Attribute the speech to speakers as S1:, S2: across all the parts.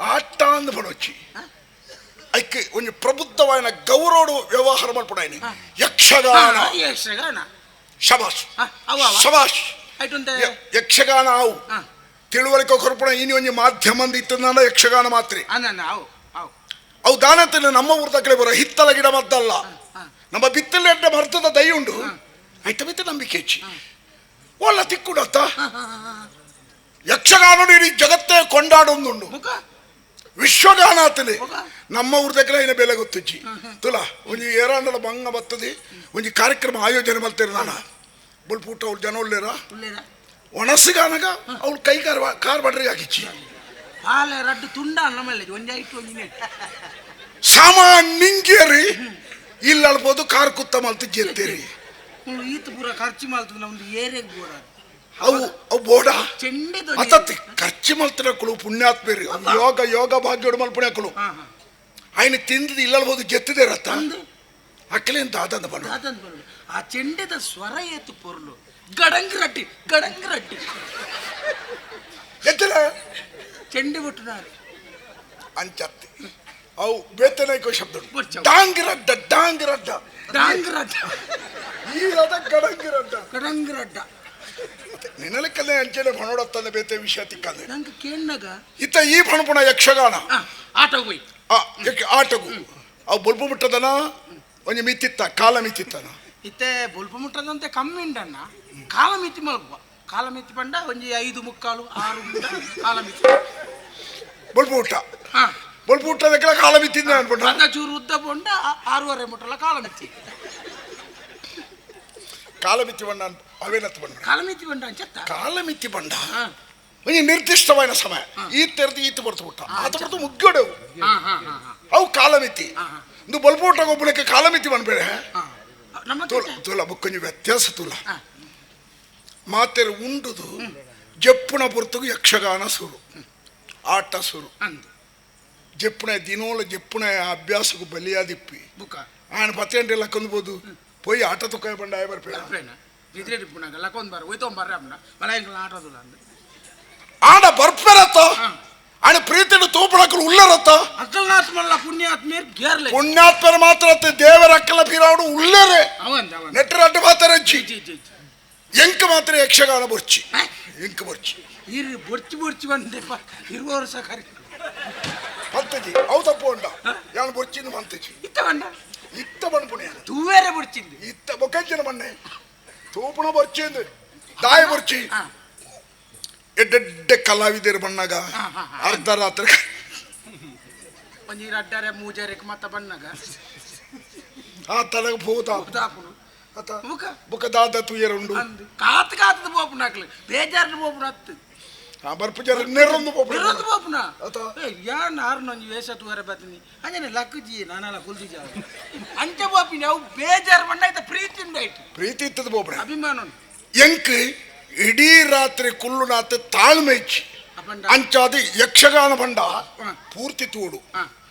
S1: ಆಟ ಅಂದ್ ಪಣೊಚ್ಚಿ ಐಕ್ ಒಂಜಿ ಪ್ರಬುದ್ಧವಾಯಿನ ಗೌರವಡು ವ್ಯವಹಾರ ಮಲ್ಪುಡಾಯಿನಿ ಯಕ್ಷಗಾನ.
S2: ಯಕ್ಷಗಾನ.
S1: ಶಬಾಷ್.
S2: ಅವು ಅವ.
S1: ಶಬಾಷ್.
S2: ಐಟುಂತೆ.
S1: ಯಕ್ಷಗಾನ ಅವು ತಿಳುವಳಿಕೆ ಕೊರ್ಪುಣ ಇನಿ ಒಂಜಿ ಮಾಧ್ಯಮ ಅಂದ್ ಇತ್ತಂದಾಂಡ ಯಕ್ಷಗಾನ ಮಾತ್ರೆ.
S2: ಅನ್ನ ಅವು ಅವು.
S1: ಅವು ದಾನತಿನ ನಮ್ಮ ಊರ್ದಕ್ಲೆ ಬರೋ ಹಿತ್ತಲ ಗಿಡ ಮದ್ದಲ್ಲ, ನಮ್ಮ ಬಿತ್ತಲೆ ಅಡ್ಡ ಮರ್ತದ ದೈ ಉಂಡು, ಐತ ಬಿತ್ತ ನಂಬಿಕೆ ಹೆಚ್ಚಿ ಒಲ್ಲ ತಿಕ್ಕುಡತ್ತ. ಯಕ್ಷಗಾನ ಇಡೀ ಜಗತ್ತೇ ಕೊಂಡಾಡೊಂದುಂಡು.
S2: ಮುಖ
S1: ವಿಶ್ವಗಾನ ಆತನೆ ನಮ್ಮ ಊರ್ದಕ್ಲೆ ಐನ ಬೆಲೆ ಗೊತ್ತುಜ್ಜಿ. ತುಲಾ ಒಂಜಿ ಏರಾಂಡಲ ಬಂಗ ಬರ್ತದೆ, ಒಂಜಿ ಕಾರ್ಯಕ್ರಮ ಆಯೋಜನೆ ಮಲ್ತೇನೆ ನಾನ ಬುಲ್ಪೂಟ ಅವ್ರು ಜನ ಉಳ್ಳೇರ
S2: ಉಳ್ಳೇರ
S1: ಒಣಸಿಗಾನಗ ಅವ್ಳು ಕೈ car car butter ಹಾಕಿಚ್ಚಿ.
S2: ಪಾಲೆ ರಡ್ಡು ತುಂಡ ನಮ್ಮಲ್ಲಿ ಒಂಜಿ ಐಟು ಒಂಜಿ ನೆಟ್ಟು.
S1: ಸಾಮಾನ್ ನಿಂಗೇರಿ ಇಲ್ಲ ಅಲ್ಬೋದು ಕಾರ್ ಕುತ್ತ ಮಲ್ತು ಜೇರ್ತೇರಿ.
S2: ಮುಳ್ಳು ಈತ ಪೂರ ಖರ್ಚು ಮಾಡ್ತದೆ ನಮ್ದು ಏರಿಯಾಗ ಬೋಡ.
S1: ಅವು ಅವು ಬೋಡ
S2: ಚೆಂಡೆ.
S1: ಅತತ್ತಿ ಖರ್ಚು ಮಲ್ತಿನಕ್ಕಳು ಪುಣ್ಯಾತ್ಮೇರಿ ಯೋಗ ಯೋಗ ಭಾಗ್ಯೋಡು ಮಲ್ಪುಣ್ಯಾಕಳು.
S2: ಹಾ ಹಾ.
S1: ఆయన ತಿಂದದ ಇಲ್ಲಲ್ಬೋದು ಜೆತ್ತದೆ ರತ್ತ.
S2: ಅಂದು.
S1: ಅಕ್ಕಲೇನ್ ದಾದಂದ ಬಣ್ಣ.
S2: ಅದಂದು ಬರಲು ಆ ಚೆಂಡೆದ ಸ್ವರ ಏತು ಪೊರ್ಲು, ಗಡಂಗ್ ರಟ್ಟಿ ಗಡಂಗ್ ರಟ್ಟಿ.
S1: ಎತ್ತಲ.
S2: ಚೆಂಡೆ ಬಿಟ್ಟುನಾರು.
S1: ಅಂಚತ್ತಿ ಅವು ಬೇತನೈಕೋ ಶಬ್ದ.
S2: ಬೊಚ್ಚ.
S1: ಡಾಂಗ್ ರಡ್ಡ ಡಾಂಗ್ ರಡ್ಡ.
S2: ಡಾಂಗ್ ರಡ್ಡ.
S1: ಈ ರಥ ಗಡಂಗ್ ರಡ್ಡ.
S2: ಗಡಂಗ್ ರಡ್ಡ.
S1: ನಿನಲಕ್ಕಲ್ಲೇ ಅಂಚನೆ ಭಣೋಡತ್ತಂದ ಬೇತೆ ವಿಷಯ ತಿಕ್ಕಂದೆ.
S2: ನಂಗೆ ಕೇಣ್ಣಗ.
S1: ಇತ್ತ ಈ ಪಣಪುಣ ಯಕ್ಷಗಾನ.
S2: ಆಟ ಹೋಯ್.
S1: ಆ ಆಟಗು ಅವು ಬೊಲ್ಪು ಮುಟ್ಟದನ ಒಂಜಿ ಮಿತ್ತಿತ್ತ ಕಾಲ ಮಿತ್ತಿತ್ತನ.
S2: ಇತ್ತೆ ಬೊಲ್ಪು ಮುಟ್ಟದಂತೆ ಕಮ್ಮಿ ಉಂಡಣ್ಣ, ಕಾಲ ಮಿತಿ ಮಲ್ಪುವ. ಕಾಲ ಮಿತಿ ಪಂಡ ಒಂಜಿ 5:45 6 ಮುಟ್ಟ ಕಾಲ ಮಿತಿ.
S1: ಬೊಲ್ಪು ಊಟ.
S2: ಹಾ.
S1: ಬೊಲ್ಪು ಊಟದಕ್ಕೆಲ್ಲ ಕಾಲ ಮಿತ್ತಿದ್ದೆ ಅನ್ಕೊಂಡ.
S2: ಅರ್ಧ ಚೂರು ಉದ್ದ ಪೊಂಡ 6:30 ಮುಟ್ಟಲ್ಲ ಕಾಲ ಮಿತಿ.
S1: ಕಾಲ ಮಿತಿ ಬಣ್ಣ ಅವೇನತ್ತು ಬಣ್ಣ.
S2: ಕಾಲ ಮಿತಿ ಬಂಡ ಅಂಚತ್ತ.
S1: ಕಾಲ ಮಿತಿ ಬಂಡ
S2: ಹಾ.
S1: ಒಂಜಿ ನಿರ್ದಿಷ್ಟವಾದ ಸಮಯ ಈ ತೆರೆದು ಈತ ಬರ್ತು ಬಿಟ್ಟ ಆತ ಬರ್ತು ಮುಗ್ಗೋಡೆವು.
S2: ಹಾ ಹಾ ಹಾ ಹಾ.
S1: ಅವು ಕಾಲಮಿತಿ.
S2: ಹಾ, ಹಾ.
S1: ಇಂದು ಬೊಲ್ಪು ಊಟ ಒಬ್ಬಳಕ್ಕೆ ಕಾಲಮಿತಿ ಬಂದ್ಬೇಡ.
S2: ಹಾ ನಮ್ಮ
S1: ತೂಲ ತೂಲ ಬುಕ್ಕೊಂಜಿ ವ್ಯತ್ಯಾಸ ತೂಲ.
S2: ಹಾ.
S1: ಮಾತೆರು ಉಂಡುದು ಜಪ್ಪುಣ ಪೊರ್ತುಗು ಯಕ್ಷಗಾನ ಸುರು ಆಟ ಸುರು.
S2: ಅಂದು.
S1: ಜಪ್ಪುಣ ದಿನೋಲ ಜಪ್ಪುಣ ಅಭ್ಯಾಸಕ್ಕೂ ಬಲಿಯಾದಿಪ್ಪಿ.
S2: ಬುಕ್ಕ.
S1: ఆయన ಪತ್ತೆ ಲಕ್ಕೊಂದ್ಬೋದು ಪೋಯಿ ಆಟ ತುಕ್ಕ ಬಂಡ ಆಯ ಬರ್ಪೇಡ.
S2: ಬರ್ಪೇನ ನಿದ್ರೆ ಇಪ್ಪುನಾಗ ಲಕ್ಕೊಂದು ಬಾರ ಒಯ್ತೊಂಬಾರ ಅಮ್ಮನ ಮಲಯಂಗಳ ಆಟೋದಿಲ್ಲ ಅಂದು.
S1: ಆಡ ಬರ್ಪೇರತ್ತ.
S2: ಹಾ.
S1: ఆయన ಪ್ರೀತಿನ ತೂಪಣಕಲು ಉಳ್ಳರತ್ತ.
S2: ಅಕ್ಕಲ್ನಾಥ್ ಮಲ್ಲ ಪುಣ್ಯಾತ್ಮೇರ್ ಗೇರ್ಲೆ.
S1: ಪುಣ್ಯಾತ್ಮರ ಮಾತ್ರ ಅತ್ತ ದೇವರ ಅಕ್ಕಲ ಪೀರಾವಡು ಉಳ್ಳರೆ.
S2: ಅವಂದ ಅವಂದ.
S1: ನೆಟ್ಟರ ಅಡ್ಡ ಮಾತ್ರ ಹಚ್ಚಿ.
S2: G G G.
S1: ಎಂಕ ಮಾತ್ರ ಯಕ್ಷಗಾನ ಬೊರ್ಚಿ.
S2: ಹಾ?
S1: ಎಂಕ ಬೊರ್ಚಿ.
S2: ಇರು ಬೊರ್ಚಿ ಬೊರ್ಚಿ ಬಂದೆಪ್ಪ ಇರುವ ವರ್ಷ ಕರಿ.
S1: ಪಂತಜಿ ಅವು ತಪ್ಪು ಉಂಡ ಯಾನು ಬೊರ್ಚಿಂದು ಪಂತಜಿ.
S2: ಇತ್ತ ಬಂಡ.
S1: ಇತ್ತ ಬಣ್ಪುಣ್ಯ.
S2: ತೂವೇರೆ ಬೊರ್ಚಿಂದು.
S1: ಇತ್ತ ಬೊಕ್ಕಂಚಿನ ಬಣ್ಣೆ ತೂಪುಣ ಬೊರ್ಚಿಂದು ದಾಯ ಬೊರ್ಚಿ.
S2: ಹಾ.
S1: ಎಡ್ಡೆಡ್ಡೆ ಕಲಾವಿದರು ಬಣ್ಣಗ
S2: ಹಾ, ಹಾ, ಹಾ.
S1: ಅರ್ಧ ರಾತ್ರಿ.
S2: ಒಂಜಿ ಅಡ್ಡಾರೆ ಮೂಜಾರೆಕ್ ಮತ್ತ ಬಣ್ಣಗ.
S1: ಆ ತಲೆಗೆ ಭೂತ.
S2: ದಾಪುನು.
S1: ಆತ.
S2: ಬುಕ್ಕ.
S1: ಬುಕ್ಕ ದಾದ ತುಯರ ಉಂಡು.
S2: ಅಂದು ಕಾತ್ ಕಾತದ ಪೋಪುನ ಅಕ್ಲು ಬೇಜಾರ್ನ ಪೋಪುನ ಅತ್ತು.
S1: ಆ ಬರ್ಪು ಜರ ನೆರೊಂದು ಪೋಪುನ.
S2: ನೆರೊಂದು ಪೋಪುನ.
S1: ಆತ.
S2: ಏ ಯಾನ್ ಆರ್ನ ಒಂಜಿ ವೇಷ ತೂವರೆ ಬತ್ತಿನಿ ಅಂಜನೆ ಲಕ್ಕುಜಿ ನಾನಲ ಕುಲ್ದಿ ಜಾವ ಅಂಚ ಪೋಪಿನಿ ಅವು ಬೇಜಾರ್ ಬಂಡ ಆಯ್ತ ಪ್ರೀತಿ ಉಂಡಾಯ್ತು.
S1: ಪ್ರೀತಿ ಇತ್ತದ ಪೋಪುನ.
S2: ಅಭಿಮಾನ ಉಂಡು.
S1: ಎಂಕ್ ಇಡೀ ರಾತ್ರಿ ಕುಳ್ಳುನಾತ ತಾಳ್ಮೆ ಇಚ್ಚಿ.
S2: ಅಪಂಡ.
S1: ಅಂಚಾದಿ ಯಕ್ಷಗಾನ ಬಂಡ
S2: ಹಾ.
S1: ಪೂರ್ತಿ ತೂಡು.
S2: ಹಾ.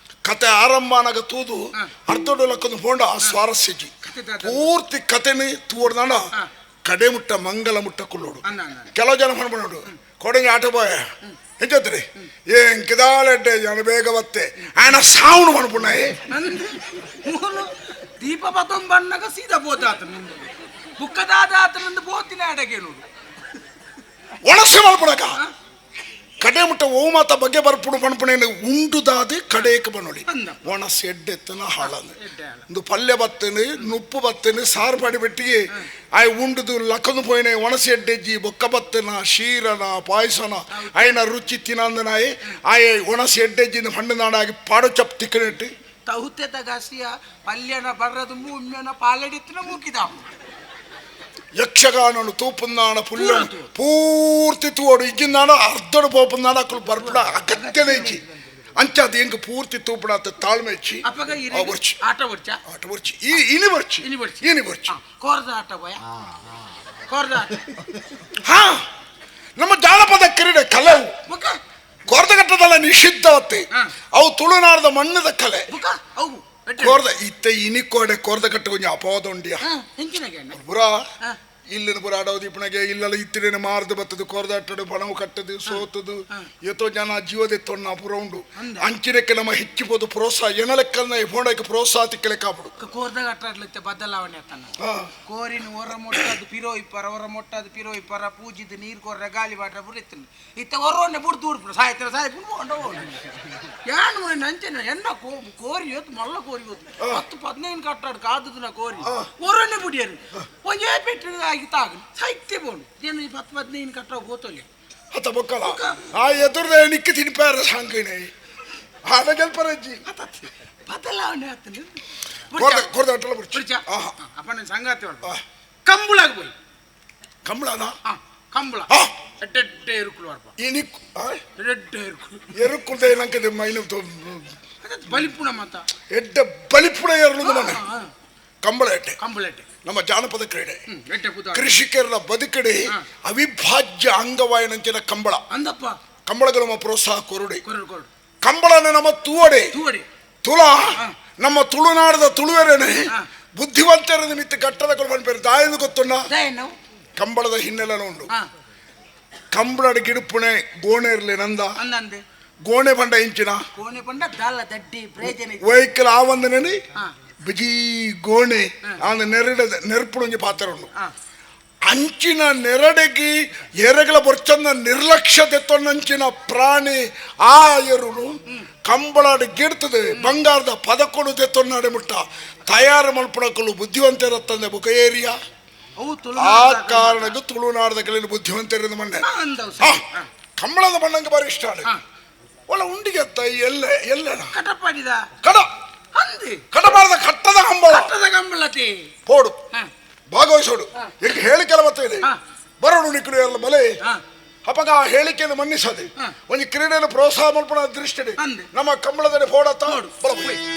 S1: ಕತೆ ಆರಂಭನಾಗ ತೂದು
S2: ಹಾ.
S1: ಅರ್ಧಡು ಲಕ್ಕೊಂದು ಪೋಂಡ ಆ ಸ್ವಾರಸ್ಯಜಿ.
S2: ಕತೆ ದಾದ.
S1: ಪೂರ್ತಿ ಕತೆని ತೂಡ್ದಾಂಡ
S2: ಹಾ.
S1: ಕಡೆ ಮುಟ್ಟ ಮಂಗಲ ಮುಟ್ಟ ಕುಳ್ಳೋಡು.
S2: ಅನ್ನ ಅನ್ನ.
S1: ಕೆಲವು ಜನ ಪಣ್ಪುಂಡು ಕೊಡಂಗಿ ಆಟ ಪೋಯ ಎಂಚತ್ರಿ ಏನ್ ಕಿದಾಲೆಡ್ಡೆ ಜನ ಬೇಗ ಬತ್ತೆ ఆయన ಸಾವುನು ಪಣ್ಪುಂಡಾಯಿ.
S2: ನಂದು ಮೂಲು ದೀಪ ಬತ್ತೊಂದು ಬಣ್ಣಗ ಸೀದಾ ಬೋದಾತ ನಿಂದು ಬುಕ್ಕದಾದ ಆತ ನಂದು ಬೋತಿನ ಅಡಗೆ ನೋಡು.
S1: ಒಣಸೆ ಮಲ್ಪುಣಕ ಕಡೆ ಮುಟ್ಟ ಓ ಮಾತ ಬಗ್ಗೆ ಬರ್ಪುಡು ಪಣ್ಪುಣೇನು ಉಂಡುದಾದ ಕಡೇಕ ಬನ್ನೊಳಿ.
S2: ಅಂದ.
S1: ಒಣಸು ಎಡ್ಡೆತ್ತನ ಹಾಳಂದು.
S2: ಎಡ್ಡೆ ಹಾಳ.
S1: ಇಂದು ಪಲ್ಯ ಬತ್ತೇನೆ ನುಪ್ಪು ಬತ್ತೇನೆ ಸಾರು ಪಾಡಿ ಬೆಟ್ಟಿಗೆ ಆಯ್ ಉಂಡುದು ಲಕ್ಕಂದು ಪೋಯಿನೆ ಒಣಸು ಎಡ್ಡೆಜ್ಜಿ ಬೊಕ್ಕ ಬತ್ತನ ಶೀರನ ಪಾಯಸನ ಆಯ್ನ ರುಚಿ ತಿನ್ನಂದನಾಯಿ ಆಯ್ ಒಣಸು ಎಡ್ಡೆಜ್ಜಿಂದ ಪಂಡನಾಡಾಗಿ ಪಾಡು ಚಪ್ ತಿಕ್ಕನೆಟ್ಟು.
S2: ತಹುತೆದ ಗಸಿಯ ಪಲ್ಯನ ಬರ್ರದು ಉಮ್ಮೆನ ಪಾಲಡಿತ್ತಿನ ಮೂಕಿದ.
S1: ಯಕ್ಷಗಾನನು ತೂಪುಂದಾಣ ಪುಲ್ಲ
S2: ಪೂರ ತೂವೊಡು.
S1: ಪೂರ್ತಿ ತೂವಡು ಇಜ್ಜಿಂದಾಣ ಅರ್ಧಡು ಪೋಪುಂದಾಣ ಅಕ್ಕಲು ಬರ್ಪುಡ ಅಗತ್ಯನೇ ಇಜ್ಜಿ ಅಂಚಾದ ಎಂಕ್ ಪೂರ್ತಿ ತೂಪುಡಾತ ತಾಳ್ಮೆ ಇಚ್ಚಿ.
S2: ಅಪ್ಪಗ
S1: ಆ ಬೊರ್ಚಿ.
S2: ಆಟ ಬೊರ್ಚ.
S1: ಆಟ ಬೊರ್ಚಿ ಈ ಇನಿ ಬೊರ್ಚಿ.
S2: ಇನಿ ಬೊರ್ಚಿ.
S1: ಇನಿ ಬೊರ್ಚಿ.
S2: ಕೋರ್ದ ಆಟ ಬೋಯ ಕೋರ್ದ ಆಟ.
S1: ಹಾ ನಮ್ಮ ಜಾನಪದ ಕ್ರೀಡೆ ಕಲೆ ಅವು.
S2: ಬುಕ್ಕ.
S1: ಕೋರ್ದಗಟ್ಟದಲ್ಲ ನಿಷಿದ್ಧವತ್ತೆ.
S2: ಹಾ.
S1: ಅವು ತುಳುನಾಡದ ಮಣ್ಣದ ಕಲೆ.
S2: ಬುಕ್ಕ ಅವು ಎಡ್ಡೆ.
S1: ಕೋರ್ದ ಇತ್ತ ಇನಿ ಕೋಡೆ ಕೋರ್ದಗಟ್ಟ ಕೊಂಚ ಅಪವಾದ ಉಂಡಿಯ.
S2: ಹಾ ಹೆಂಚಿನಾಗೆ ಅಣ್ಣ.
S1: ಪುರ.
S2: ಹಾ.
S1: ಇಲ್ಲಿನ ಪುರ ಅಡವು ದೀಪಣಗೆ ಇಲ್ಲೆಲ್ಲ ಇತ್ತಿನ ಮಾರ್ದು ಬತ್ತದು ಕೊರದಾಟಡು ಬಣವು ಕಟ್ಟದು ಸೋತದು ಏತೋ ಜನ ಜೀವದೆತ್ತೊನ್ನ ಪುರ ಉಂಡು.
S2: ಅಂದ.
S1: ಅಂಚಿನಕ್ಕೆ ನಮ್ಮ ಹೆಚ್ಚಿಪೋದು ಪ್ರೋತ್ಸಾಹ ಎನಲೆಕ್ಕನ್ನ ಫೋಂಡಕ್ಕೆ ಪ್ರೋತ್ಸಾಹ ತಿಕ್ಕಲೆಕ್ಕಾಪಡು.
S2: ಕೋರ್ದಾಗ ಅಟ್ಟಾಡ್ಲತ್ತೆ ಬದಲಾವಣೆ ಆತನ. ಕೋರಿನ ಹೊರ ಮೊಟ್ಟದು ಪಿರೋ ಇಪ್ಪರ, ಹೊರ ಮೊಟ್ಟದು ಪಿರೋ ಇಪ್ಪರ, ಪೂಜಿದ ನೀರು ಕೊರ್ರ ಗಾಳಿ ಬಾಟ್ರ ಪುರ ಇತ್ತನ. ಇತ್ತ ಹೊರವನ್ನೇ ಬುಡ್ದು ಉಡ್ಪುಡು ಸಾಯ್ತರ ಸಾಯ್ಪುಡು ಹೋಂಡ ಹೋಂಡ ಯಾನು ನಂಚೆನ ಎನ್ನ ಕೋರಿ ಇವತ್ತು ಮಲ್ಲ ಕೋರಿ ಇವತ್ತು 10-15 ಕಟ್ಟಾಡು ಕಾದದು ನಾ ಕೋರಿ ಹೊರನ್ನೇ ಬುಡಿಯರು ಒಂದೇ ಪೆಟ್ಟು ಆಗಿ ತಾಗ ಸಾಯ್ತೆ ಬೋನು ಏನು ಈ 10-15 ಕಟ್ಟಾಗ ಗೋತೋಲೆ.
S1: ಅತ್ತ ಬೊಕ್ಕಲ ಆ ಎದುರ್ದ ನಿಕ್ಕಿ ತಿನ್ಪಾರ ಸಾಂಕಿಣೆ ಆದ ಗೆಲ್ಪರಜ್ಜಿ.
S2: ಬದಲಾವಣೆ ಆತನ.
S1: ಕೊರ್ದಾಟಲ ಬುಡ್ಚಿ.
S2: ಬುಡ್ಚಾ?
S1: ಆಹಾ.
S2: ಅಪ್ಪ ನನ್ನ ಸಂಗಾತಿ ಕಂಬುಳಾಗ పోయి.
S1: ಕಂಬಳನ.
S2: ಕಂಬಳ ಎಡ್ಡೆಡ್ಡೆ ಎರುಕುಲು ಅರ್ಪ.
S1: ಈ ನಿಕ್ಕು
S2: ಎಡ್ಡೆಡ್ಡೆ ಎರುಕುಲು.
S1: ಎರುಕುಲ್ದ ಏನಂಕದೆ ಮೈನ.
S2: ಬಲಿಪುಣ ಮತ.
S1: ಎಡ್ಡೆ ಬಲಿಪುಣ ಎರುಳು ಮನೆ ಕಂಬಳ ಎಡ್ಡೆ.
S2: ಕಂಬಳ ಎಡ್ಡೆ.
S1: ನಮ್ಮ ಜಾನಪದ ಕ್ರೀಡೆ.
S2: ಎಡ್ಡೆ ಪುದ.
S1: ಕೃಷಿಕರ ಬದುಕಡೆ ಅವಿಭಾಜ್ಯ ಅಂಗವಾಯನಂಚಿನ ಕಂಬಳ.
S2: ಅಂದಪ್ಪ.
S1: ಕಂಬಳಗಳು ನಮ್ಮ ಪ್ರೋತ್ಸಾಹ ಕೊರುಡೆ.
S2: ಕೊರಡು ಕೊರಡು.
S1: ಕಂಬಳನ ನಮ್ಮ ತೂವಡೆ.
S2: ತೂವಡೆ.
S1: ತುಳ ನಮ್ಮ ತುಳುನಾಡದ ತುಳುವೆರೇನೆ ಬುದ್ಧಿವಂತರ ನಿಮಿತ್ತ ಘಟ್ಟದ ಕೊಲ್ಪೇರು ದಾಯದು ಗೊತ್ತುಣ್ಣ. ಕಂಬಳದ ಹಿನ್ನೆಲೆ ಉಂಡು. ಕಂಬಳದ ಗಿಡುಪುಣೆ ಗೋಣೆ ಇರಲಿ ನಂದ.
S2: ಅಂದಂದೆ.
S1: ಗೋಣೆ ಬಂಡ ಇಂಚಿನ.
S2: ಗೋಣೆ ಬಂಡ ದಾಲ ದಡ್ಡಿ ಪ್ರಯೋಜನ.
S1: ವೆಹಿಕಲ್ ಆ ಒಂದನೇ ಬಿಜಿ ಗೋಣೆ ಆಂದ ನೆರಡ ನೆರ್ಪುಣಂಜಿ ಪಾತ್ರ ಉಂಡು. ಅಂಚಿನ ನೆರಡೆಗೆ ಎರೆಗಳ ಬೊರ್ಚಂದ ನಿರ್ಲಕ್ಷ್ಯ ತೆತ್ತೊಂದಂಚಿನ ಪ್ರಾಣಿ ಆ ಎರುನು ಕಂಬಳಾಡು ಗಿಡ್ತದೆ ಬಂಗಾರದ ಪದಕೊಡು ತೆತ್ತೊನ್ನಾಡೆ ಮುಟ್ಟ ತಯಾರು ಮಲ್ಪಡಕಲು ಬುದ್ಧಿವಂತರತ್ತಂದೆ ಬುಕ ಏರಿಯಾ. ಆ ಕಾರಣಕ್ಕೆ ತುಳುನಾಡದ ಕಲೆಯಲ್ಲಿ ಬುದ್ಧಿವಂತರಿಂದ ಮಣ್ಣೆ ಕಂಬಳದ ಬಣ್ಣಂಗೆ ಬಾರಿ ಇಷ್ಟ. ಒಳ್ಳೆ ಉಂಡಿಗೆ ಅತ್ತ ಎಲ್ಲ ಎಲ್ಲನ
S2: ಕಟಪಾಡಿದ
S1: ಕಡ
S2: ಅಂದಿ
S1: ಕಟಬಾರದ ಕಟ್ಟದ ಕಂಬಳ.
S2: ಕಟ್ಟದ ಕಂಬಳತಿ.
S1: ಪೋಡು ಭಾಗವಹಿಸೋಡು ಈಗ ಹೇಳಿಕೆಲ್ಲ ಮತ್ತೆ ಇದೆ ಬರೋಡು ನಿಕ್ಕಲು ಎಲ್ಲ ಬಲೆ ಅಪಗ ಆ ಹೇಳಿಕೆಯನ್ನು ಮನ್ನಿಸದೆ ಒಂದು ಕ್ರೀಡೆಯನ್ನು ಪ್ರೋತ್ಸಾಹ ಮಲ್ಪಣ ದೃಷ್ಟಿ ನಮ್ಮ ಕಂಬಳದಲ್ಲಿ ಫೋಡತ್ತ.